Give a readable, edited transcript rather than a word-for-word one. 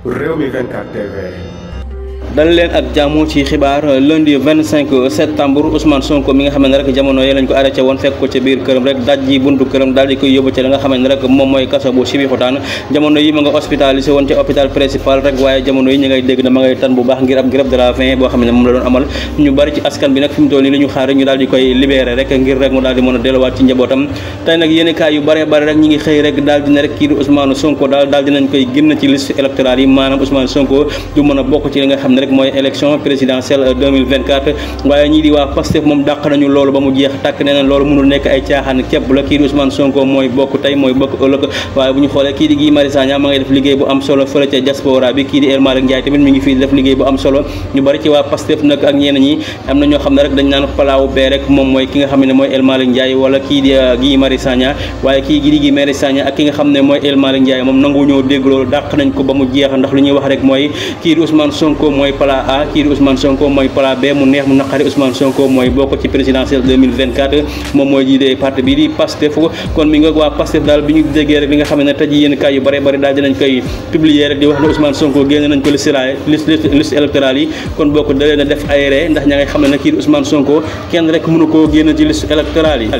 Rewmi 24 TV. dal leen ak jàmm ci xibaar lundi 25 septembre Ousmane Sonko mi nga xam ne rek jamono yi lañ ko arrêté woon fekk ko ca biir këram rek daj ji buntu këram daal di koy yóbbu ci la nga xam ne rek moom mooy kaso bu Sébikotane jamono yi ma nga hospitalisé woon ci hôpital principal rek waaye jamono yi ñu ngay dégg na ma ngay tan bu baax ngir ab grève de la faim boo xam ne moom la doon amal ñu bari ci askan bi nag fi mu toll nii li ñu xaar ñu daal di koy libéré rek ngir rek mu daal di mën a delluwaat ci njabootam tey nag yéeni kaay yu bare bare rek ñi ngi xëy rek daal dina rek kii di Ousmane Sonko daal dinañ koy génn ci liste électorale yi maanaam Ousmane Sonko du mën a bokk ci li nga xam ne rek mooy élection présidentielle 2024 waaye ñii di waa Pastef moom dàq nañu loolu ba mu jeex tàkk nee na loolu mënul nekk ay caaxaan képp la kii di Ousmane Sonko mooy bokk tey mooy bokk ëllëg waaye bu ñu xoolee kii di Guy Marius Sagna ma ngay def liggéey bu am solo fële ca diaspora bi kii di El Malick Ndiaye tamit mi ngi fii def liggéey bu am solo ñu bari ci waa Pastef nag ak ñeneen ñi am na ñoo xam ne rek dañ naan palaaw bee rek moom mooy ki nga xam ne mooy El Malick Ndiaye wala kii di Guy Marius Sagna waaye kii di Guy Marius Sagna ak ki nga xam ne mooy El Malick Ndiaye moom nangu ñoo dégg loolu dàq nañ ko ba mu jeex ndax lu ñuy wax rek mooy kii di Ousmane Sonko mooy pala A kii di Ousmane Sonko mooy pala B mu neex mu naqari Ousmane Sonko mooy bokk ci présidentielle 2024 moom mooy jiite parti bi di Pastef kon mi nga waa Pastef daal bi ñu déggee rek li nga xam ne tey jii yéen kaay yu bare daal dinañ koy publier rek di wax ne Ousmane Sonko génn nañ ko liste électorale yi kon bokk da leen a def ay ree ndax ña ngay xam ne kii di Ousmane Sonko kenn rek mënu koo génn ci liste électorale yi